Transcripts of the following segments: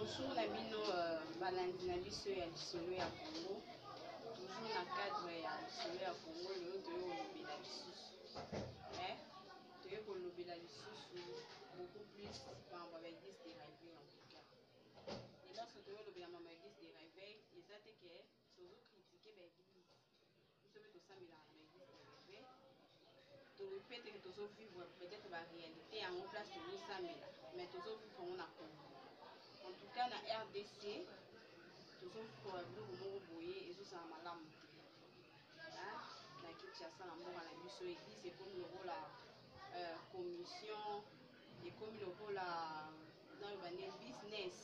Bonjour na bino euh, balandi na biso ya lisolo ya Congo, toujours na cadre ya lisolo ya Congo. Lelo toye kolobela lisusu eh, toye kolobela lisusu beaucoup plus makambo ya baeglise de réveil. En tout cas, elonso toye kolobela makambo ya église de réveil eza te ke tozo critiquer baeglise. Biso mpe tosambelaka na baeglise de réveil, tolobi mpe teke tozovivre peut-être baréalité yango place tozosambela, mais tozovivre yango na Congo. En tout cas na RDC tozovivre biloko moko boye ezozala malamu te. Na Kinshasa, na mboka na biso, église ekomi lokola euh, commission, ekomi lokola naloba nde business,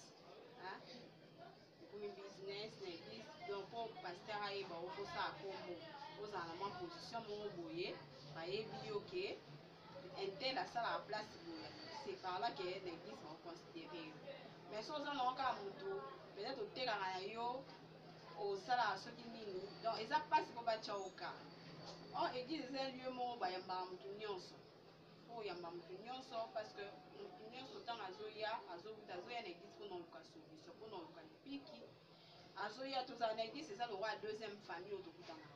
ekomi business na église. Donc mpo pasteur ayeba okosala kombo, ozala na mwa position moko boye, bayebi yo ke intel asalaka place boye, c'est par là ke na église bakoconsidere yo. Mais so oza nango kaka motu, peut-être otekaka na yo, osalaka soki nini, donc eza mpasi mpo batya oka. Or église eza lieu moko bayambaka motu nyonso, mpo oyamba motu nyonso, parce que motu nyonso ntango azoya, azobuta, azoya na église mpona oluka solution, mpona oluka lipiki. Azoya, tozala na église, eza lokola deuxième famille oyo tokutanaka.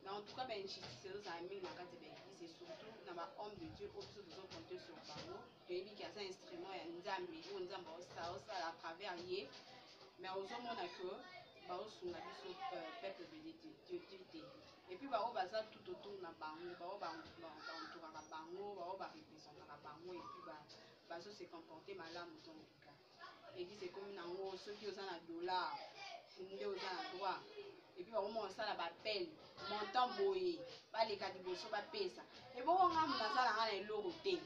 Mais en tout cas bainjustice ezozala mingi na kati ya baeglise, et surtout na bahomme de Dieu oyo biso tozocompte sur bango. Toyebi ke aza instrument ya Nzambe oyo Nzambe aosala à travers ye, mais ozomona ke baosunga biso peuple de Dieu te. Et puis baoyo baza tout autour na bango, baoyo baentouraka bango, baoyo barepresentaka bango, et puis bazo se comporter malamu. Donc en tout cas église ekomi nango, soki oza na dollar nde oza na droit. Et puis bakoma kosala baappel, montant boye, baleka liboso bapesa. Eboko nga naza na nga na eloko te,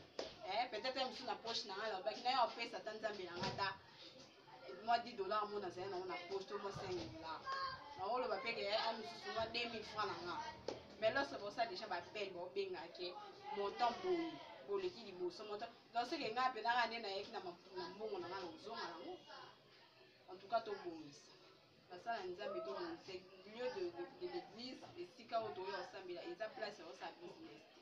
peut-être mosusu na poche na nga nalobaki na yo apesa ata Nzambe na nga ata mwa 10 $ mo nazali nango na poche, to mwa 5 $, naoloba mpe ke a mosusu mwa 2000 francs na nga. Mais lorsque bosala déjà baappel, baobengake montant boye, boleki liboso, montant, donc soki ngai mpe nanga nde nayeki na mbongo na nga na kozonga nango. En tout cas tobongisa, basala Nzambe, tobongisa lieu de l'église, esika oyo toya kosambela, eza place ya kosala business te.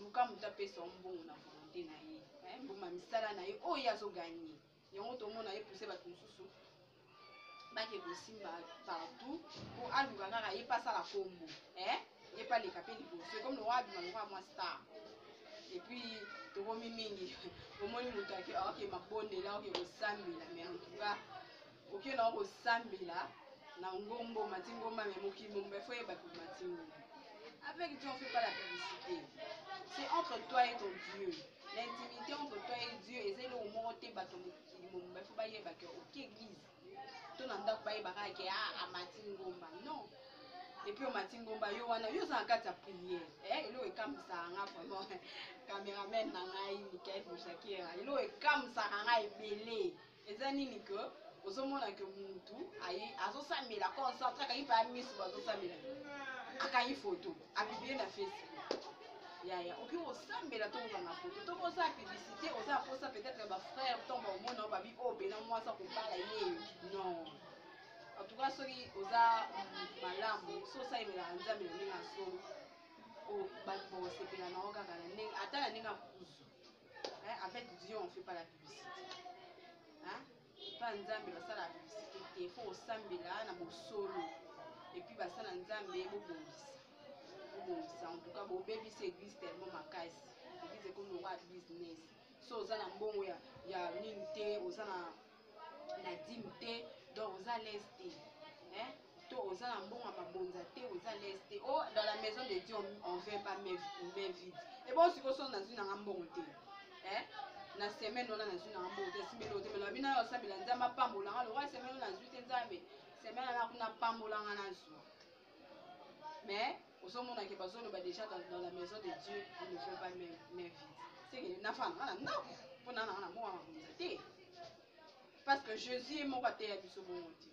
Luka moto apesa yo mbongo na volonté na ye, mbongo ya misala na ye oyo ye azoganye yango. Tomona ye pousse bato mosusu bake kosimba partout mpo aluka kaka ye mpe asala kombo, ye mpe aleka mpe liboso, ekomi lokola abima lokola mwa star. Et puis tokomi mingi, omoni moto ake aoke mabondela, aoke kosambela, mais en tout cas oke na kosambela na ngombo, mati ngomba, mais mokili momba efo yeba ke mati ngomba. Avec Dieu, on fait pas la publicité, c'est entre toi et ton Dieu, l'intimité entre toi et Dieu. Eza eloko moko te bato mokili momba ifo bayeba ke oke église to na ndako, bayebaka ke a amati ngomba. Non. Et puis omati ngomba, yo wana yo oza na kati ya prière. Eloko ekambisaka nga vraiment, cameraman na ngai Mikael Mushakira, eloko ekambisaka nga ebele eza nini? Ke ozomona ke mutu aye azosambela concentre, akangi mpe miso, bazosambela, akangi photo, apublie na Facebook. Yaya, okoki kosambela to kokanga photo to kosala publicité, oza mposa peut-être bafrère to baomona babi oyo pena mwasi akobala ye. Non, en tout cas soki oza malamu, so osalemelaka Nzambe na ndenge ya solo, bato bakosepela nango kaka na ndenge, ata na ndenge ya kuzu. Avec Dieu, on fait pas la publicité, hein? Mpa Nzambe basala publicité te, fo osambela na bosolo. Et puis basala Nzambe, bobongisa, bobongisa. En tout cas bobebisa église tellement makasi, église ekomi lokola business. So oza na mbongo ya nini te, oza na dîme te, donc oza lese te, hein? To oza na mbongo ya mabonza te, oza lese te. Oh, dans la maison de Dieu, on vient pas main vide. Ebongo sikoyo so nazwi nanga mbongo te, eh? Na semaine wana nazwi nanga mbongo te, esimbeli oyo te, me nabi nayo osambela Nzambe apambolanga lokola semaine oyo nazwi te. Nzambe, semaine wana kuna apambolanga nazwa. Mais ozomona ke bazoloba déjà dans la maison de Dieu, on ne vient pas main vide. Seke nafanda nga na ndako mpo na nanga na mbongo ya mabonza te, parce que Jésus ye moko ateya biso bongo te,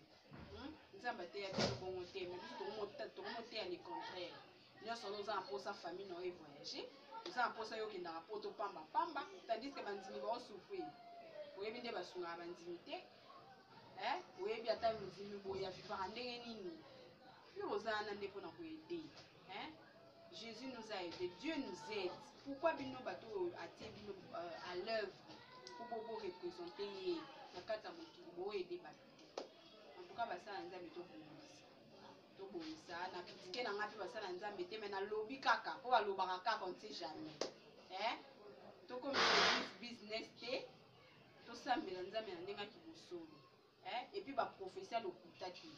Nzambe ateya biso bongo te, mais biso tokomoteya le contraire. Nyonso wana oza na mposa famille na yo evoyage, oza na mposa yo okendaka poto pamba pamba, tandis que bandimi baosouffrir. Oyebi nde basungaka bandimi te, oyebi ata mondimi boye avivaka ndenge nini? Yo oza wana nde mpona koaider. Jésus nous a aidé, Dieu nous aide. Pourquoi bino bato oyo atie bino à l'œuvre po bobo représente ye? Na kati ya mokili boyede bato te. En tout cas basala Nzambe, tobongisa, tobongisa. Na critique na ngai mpe basala Nzambe te, mais nalobi kaka mpo balobaka kaka, on sait jamais, eh? Tokomisa église business te, tosambela Nzambe na ndenge aki bosolo, eh? Et puis baprophétie ya lokuta te.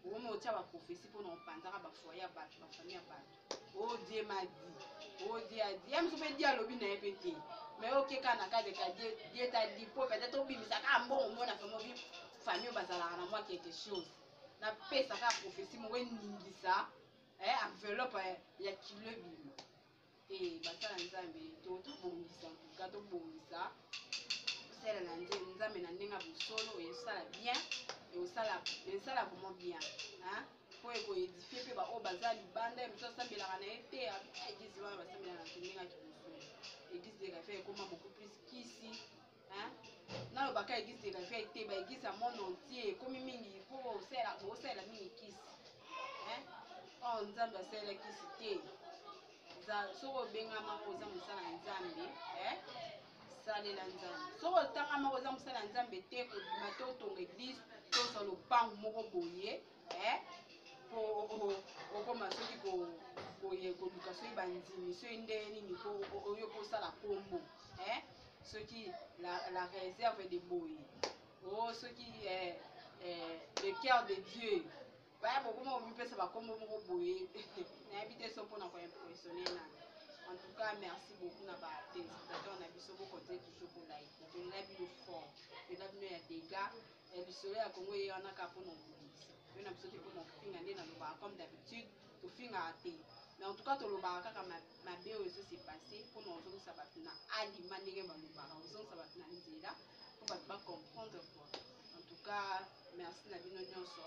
Okomi otia baprophétie mpona opanzaka bafoyer ya bato, bafamille ya bato. "Oh, Dieu m'a dit, oh, Dieu a dit." Ya mosusu mpe Dieu alobi na ye mpe te, mais oke kaka na cadre ka Dieu, Dieu t'a dit, po peut-être obimisa kaka mbongo mona famille, obi famille oyo bazalaka na mwa quelque chose. Napesa kaka prophétie moko eningisa enveloppe ya kilo ebima te. Basala Nzambe, tobongisa, ntuka tobongisa, tosala na Nzambe na ndenge ya bosolo. Esala bien, esala vraiment bien mpo ekoédifier mpe baoyo baza libanda. Ya mosu asambelaka na ye te, église wana basambelaka na ndenge ya kibosolo. Église de réveil ekoma beaucoup plus kisi. Nalobaka église de réveil te, baéglise ya monde entier ekomi mingi mpo bosalela mingi kisi. Oyo Nzambe asalela kisi te. Soki obengamaka oza mosala ya Nzambe, salela Nzambe. Soki otangamaka oza mosala ya Nzambe te, kobima te otonga église, tozwa lopango moko boye po okoma soki koluka soki bandimi, soki ndenge nini po oyo kosala kombo, soki la réserve de boye o soki le cœur de Dieu. Baya bokoma komipesa bakombo moko boye, nayebi te so mpona koimpressionner nani. En tout cas, merci beaucoup na batéléspectateur na biso. Bokontinue toujours kolike, tolela bino fort, tolela bino ya dégâts ya lisolo ya Kongo. Ye wana kaka mpona obongisa yo na biso te, mpona kofinga nde nalobaka. Comme d'habitude, tofingaka te, mais en tout cas tolobaka kaka mabe oyo ezo se passe mpona ozongisa bato na alima, ndenge balobaka, ozongisa bato na nzela mpo bato bacomprendre quoi. En tout cas, merci na bino nyonso.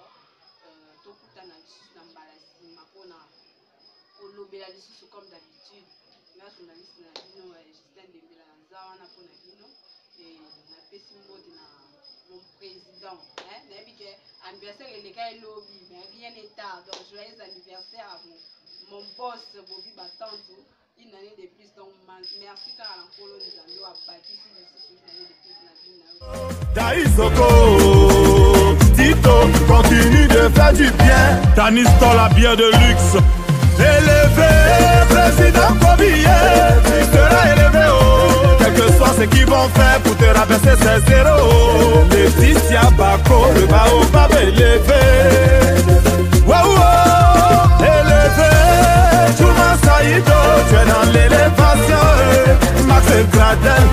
Tokutana lisusu na mbala nsima mpona kolobela lisusu. Comme d'habitude, nga journaliste na bino Justin Dembela, naza wana mpona bino. Napesi mbote na mon président. Nayebi ke anniversaire eleka elobi, mais rien n'est tard. Donc joyeux anniversaire à mon boss Bobi Batantu, une année de plus. Donc merci kaka na Nkolo Nzambe oyo abakisi lisusu une année de plus na vie na yo. Daïsoko, Tito, continue de faire du bien. Taniston, la bière de luxe. Élevé, président Kobiye, tu seras élevé, oh. Quel que soit ce qu'ils vont faire pour te rabaisser, c'est zéro. Laetitia Bako, le baobab élevé. Wow, wow, élevé. Touma Saïdo, tu es dans l'élévation. Max Gradel.